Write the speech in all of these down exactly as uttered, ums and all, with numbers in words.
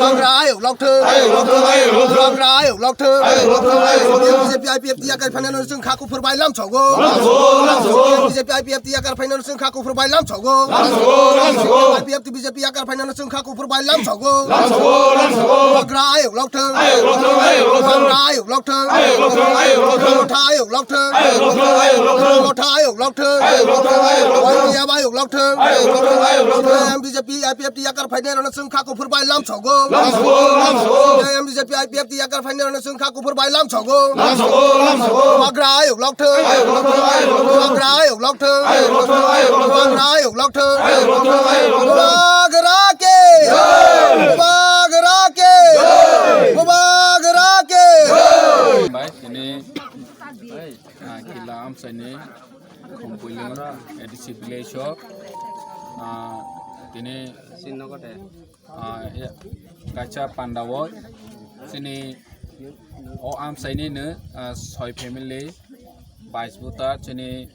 Bubagra ayuk lokthung. Ayuk lokthung, ayuk lokthung. Bubagra ayuk lokthung. Ayuk lokthung, ayuk lokthung. B J P I P F T yakar phainano chwng kha kuphur bai lamsogo. Lamsogo, lamsogo. B J P I P F T yakar phainano chwng kha kuphur bai lamsogo. Lamsogo, lamsogo. B J P I P F T B J P yakar phainano chwng kha kuphur bai lamsogo. Lamsogo, lamsogo. Bubagra ayuk lokthung. Ayuk lokthung, ayuk lokthung. Bubagra ayuk lokthung. Ayuk lokthung, ayuk lokthung. Motha ayuk lokthung. Ayuk lokthung, ayuk lokthung. Motha ayuk lokthung. Ayuk lokthung, ayuk lokthung. Y P F ayuk lokthung. Ayuk lokthung, ayuk lokthung. B J P I P F T yakar phainai rokno chwng kha kuphur bai lamsogo. Lamsogo, lamsogo. B J P I P F T yakar phainai rokno chwng kha kuphur bai lamsogo. Lamsogo, lamsogo. Bubagra ayuk lokthung. Ayuk lokthung, ayuk lokthung. Bubagra ayuk lokthung. Ayuk lokthung, ayuk lokthung. Bubagra ayuk lokthung. Ayuk lokthong, ayuk lokthong. Bubagra ke. Jai. Bubagra ke. Jai. Bubagra ke. Jai. Bai, tini, ah, Kila Amchaini Khumpuilung A D C village o, ah, tini, ah, ya, kaisa pandao chini o Amchaini no, ah, soi family, bais buta chini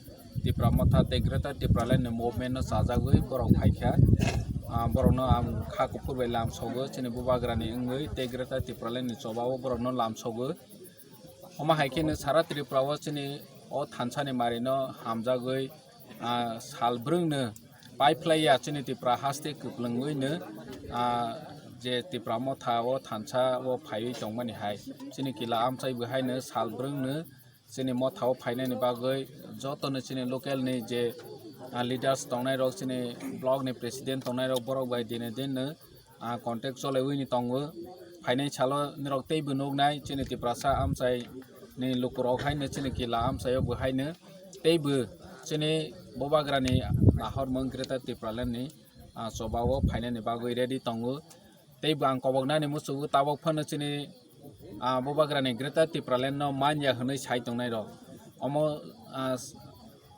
Tipra Motha tei Greater Tipraland ni movement no chajagwi borok phaikha. Ah, borokno ang kha kuphur bai lamsogo, chini bubagrani wngwi tei Greater Tipraland ni chobao borokno lamsogo. Omo hai kheno sara Tripura o chini o thansa ni mari no hamjagwi, ah, sal brwng no pai phlai ya chini Tipra haste kwplwngwi no, ah, je Tipra Motha o thansa o phaiwi tongmani hai chini Kila Amchai bo hai no sal brwng no chini Motha o phainani bagwi jotono chini local ni je, ah, leaders tongnai rok, chini block ni president tongnai rok, borok bai dine din no, ah, contact cholaiwi ni tongo. Phainai salo norok teibo nuknai chini Tiprasa Amchai ni lukurok haino chini Kila Amchai o bo haino teibo chini bubagrani nahormung Greater Tipraland ni, ah, chobao phainani bagwi ready tongo. Tei bo ang koboknani muchungo tabok phano chini, ah, bubagrani Greater Tipraland no manya hwnwi sai tongnai rok. Omo, ah,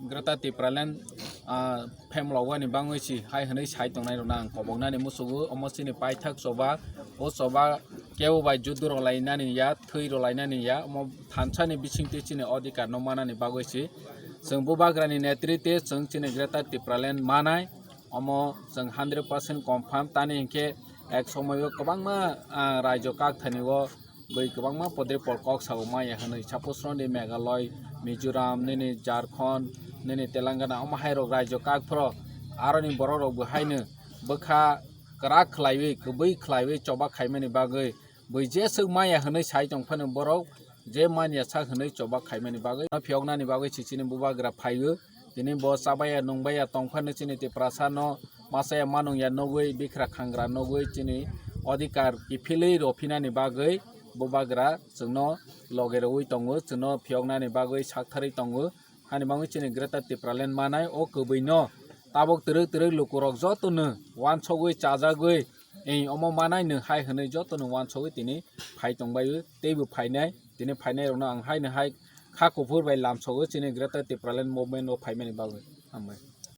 Greater Tipraland, ah, phem logani bangwi si hai hwnwi sai tongnai rokno ang koboknani muchungo. Omo chini paithak choba, o choba kebo bai judu rok lainani ya, thwi rok lainani ya, omo thansa ni bisingtwi chini odhikar no manani bagwi si chwng bubagrani netrite chwng chini Greater Tipraland manai. Omo chwng hundred percent confirm, tani hinkhe ek somoio kwbangma, ah, raijo kakthani o bui kwbangma podre pol kok sao maya hwnwi. Suppose roni Meghalaya, Mizoram, nini Jharkhand, nini Telangana, omo hai rok raijo kak phro aroni borok rok bo haino bwkha kwrak khlaiwi, kwbwi khlaiwi choba khaimani bagwi bui jeswk maya hwnwi sai tong phano borok je manya sak hwnwi choba khaimani bagwi, no phiyoknani bagwi si chini bubagra phaiwi. Tini bo chabaya nungbaya tong phano chini Tiprasa no machaya manung ya nugwi, bikra khangra nugwi, chini odhikar kiphilwi rw phinani bagwi bubagra chwngno loge rwwi tongo, chwngno phiyoknani bagwi saktharwi tongo. Hani bagwi chini Greater Tipraland manai o kwbwi no tabok twrwk twrwk lukurok jotono wansogwi chajagwi, ei omo manai nwng hai hwnwi jotono wansogwi tini phai tongbaio, teibo phainai, tini phainai rokno ang haino hai kha kuphur bai lamsogo chini Greater Tipraland movement o phaimani bagwi. Hambai.